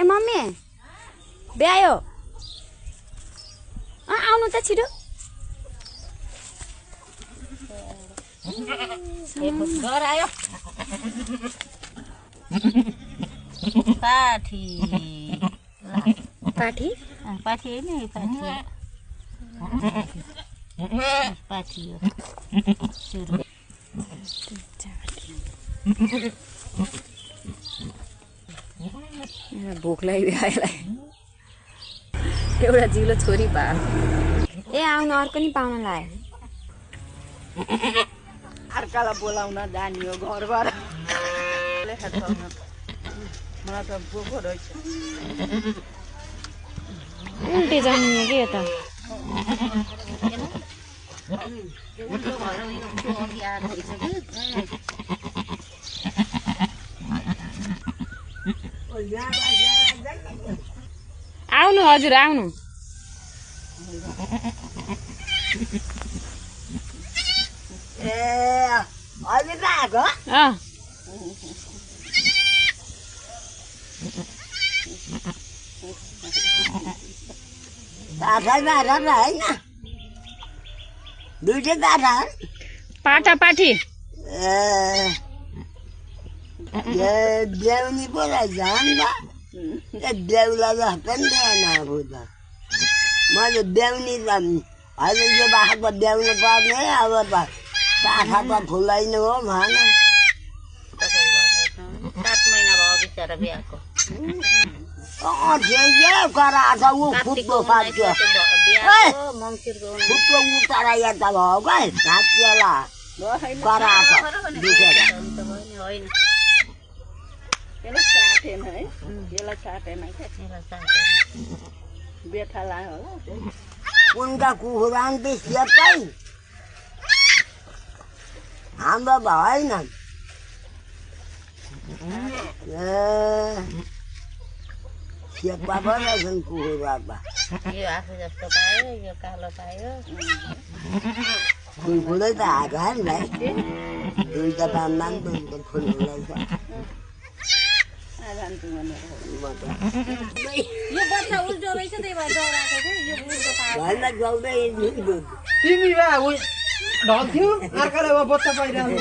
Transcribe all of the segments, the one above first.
ए mummy ब्यायो आउनु त छिटो आयो पाठी पाठी पाठी होइन पाठी पाठी हो सुरु भोक लाग्यो यसलाई एउटा जिलो छोरी भयो ए आउनु अर्को नि पाउन लाग्यो अर्कालाई बोलाउन जाने हो घरबाट मलाई त भोको रहेछ उल्टे जाने के त आउनु हजुर आउनु ए अहिले त आएको दुईटै बाटा पाटा पाठी ब्याउनी पो रहेछ ब्याउला जस्तो नि थिएन अब त मैले ब्याउनी त अहिले यो बाख्रा त ब्याउनु पर्ने अब त पाखा त फुलाइनु हो भन 7 महिना भयो बिचरा बिहाको कराछ ऊ फुट्दो फाट्यो फुट्दो उतारा यता भयो क्या घाँटिएला कराछ दुखेर यसलाई साटेन है यसलाई साटेन बेथा लाग्यो होला उनका कुखुरा नि सेपै हाम्रो भएन सेपा पो रहेछन् कुखुरा त यो आफू जस्तो पायो यो कालो पायो फुलफुलै त आएको नि भाइ दुईटा पानमा नि दुईटा फुलफुलै छ यो बच्चा उल्टो रहेछ त्यही भएर डराएको के यो उल्टो पायो घरमा गाउँदै तिमी बा ढल्थ्यो अर्काले बच्चा पाइरहनु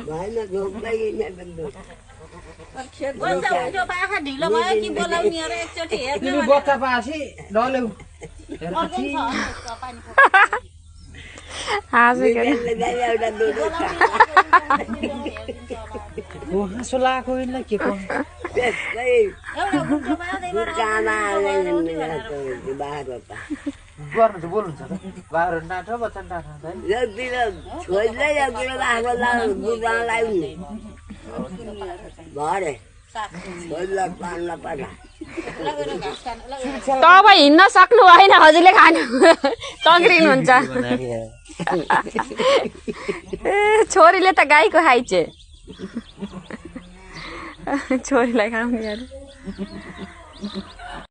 भएन गाउँदै बच्चा उल्टो पाखा ढिलो भयो कि बोलाउने अरे एकचोटि हेर्नु तिमी बच्चा पाएपछि ढल्यौ हाँसो लगाएको यिनलाई के गर्नु गर्नु त बोल्नुहुन्छ त बाह्र नाटो बच्चा नाटो तब हिँड्न सक्नु होइन हजुरले खानु तग्रिनुहुन्छ ए छोरीले त गाईको खाइछे छोरीलाई खाउने